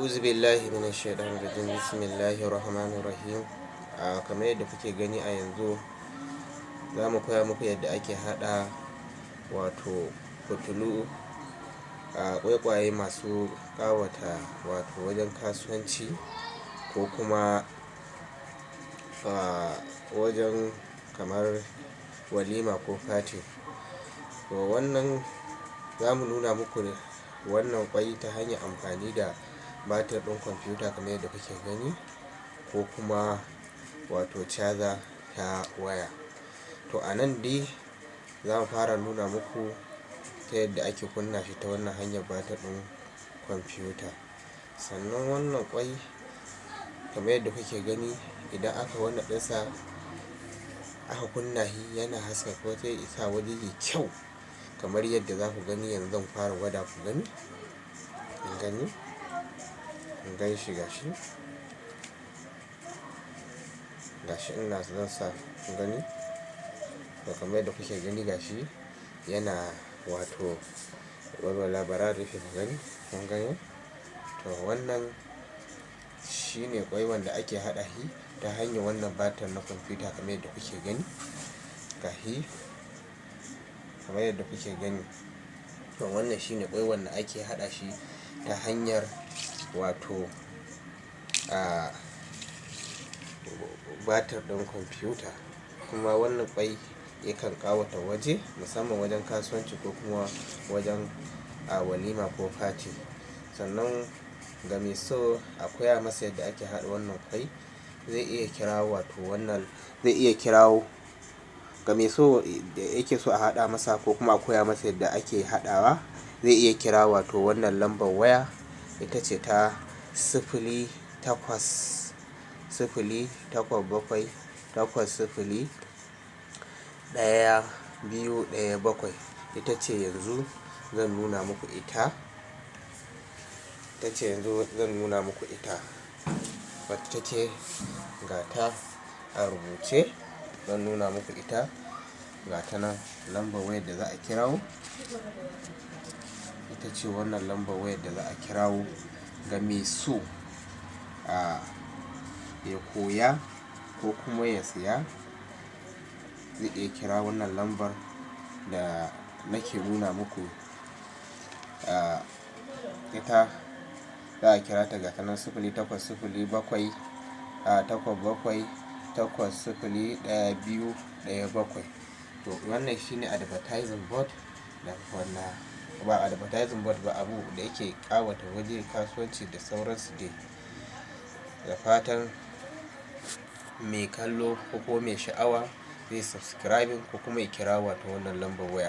A'udhu billahi minash shaitanir rajim. Bismillahir rahmanir rahim. Kamar yadda kuke gani a yanzu, za mu koya muku yadda ake haɗa wato fitilu, a ƙwaiƙwaye masu ƙawata wato wajen kasuwanci ko kuma a wajen kamar walima ko party. To, wannan za mu nuna muku wannan ƙwai ta hanyar amfani da batir ɗin kwamfuta kamar yadda kuke gani, ko kuma wato caja ta waya. To, a nan dai za mu fara nuna muku ta yadda ake kunna shi ta wannan hanyar batir ɗin kwamfuta. Sannan wannan ƙwai, kamar yadda kuke gani, idan aka wannan ɗinsa aka kunna shi, yana haskaka waje, ya sa waje yayi kyau kamar yadda za ku gani yanzu. Zan fara gwada ku gani. Kun gani? Kun gan shi? Gashi. Gashi ina zan sa, kun gani? To, kamar yadda kuke gani, gashi yana wato walwala. Bara rufe ku gani. Kun gani? To, wannan shine ƙwai wanda ake haɗa shi ta hanyar wannan batir na kwamfuta kamar yadda kuke gani. Gashi kamar yadda kuke gani. To, wannan shine ƙwai wanda ake haɗa shi ta hanyar wato a batir ɗin kwamfuta. Kuma wannan ƙwai yakan ƙawata waje, musamman wajen kasuwanci ko kuma wajen a walima ko party. Sannan ga mai so a koya masa yadda ake haɗa wannan ƙwai, zai iya kira wato wannan, zai iya kirawo. Ga mai so da yake so a haɗa masa ko kuma a koya masa yadda ake haɗawa, zai iya kira wato wannan lambar waya, ita ce ta 080 8780 1217. Ita ce yanzu zan nuna muku ita. Ita ce yanzu zan nuna muku ita. Wacce take ga ta a rubuce, zan nuna muku ita. Ga ta nan, lambar wayar da za a kirawo. Ita ce wannan lambar wayar da za a kirawo ga mai so a ya koya ko kuma ya siya. Zai iya kira wannan lambar da nake nuna muku. A ita za a kira ta, ga ta nan, 080 7 a 8780 1217. To, wannan shine advertising board da wannan ba advertising board ba, abu da yake ƙawata waje kasuwanci da sauransu dai. Da fatan mai kallo ko kuma mai sha'awa zai subscribing ko kuma ya kira wato wannan lambar waya.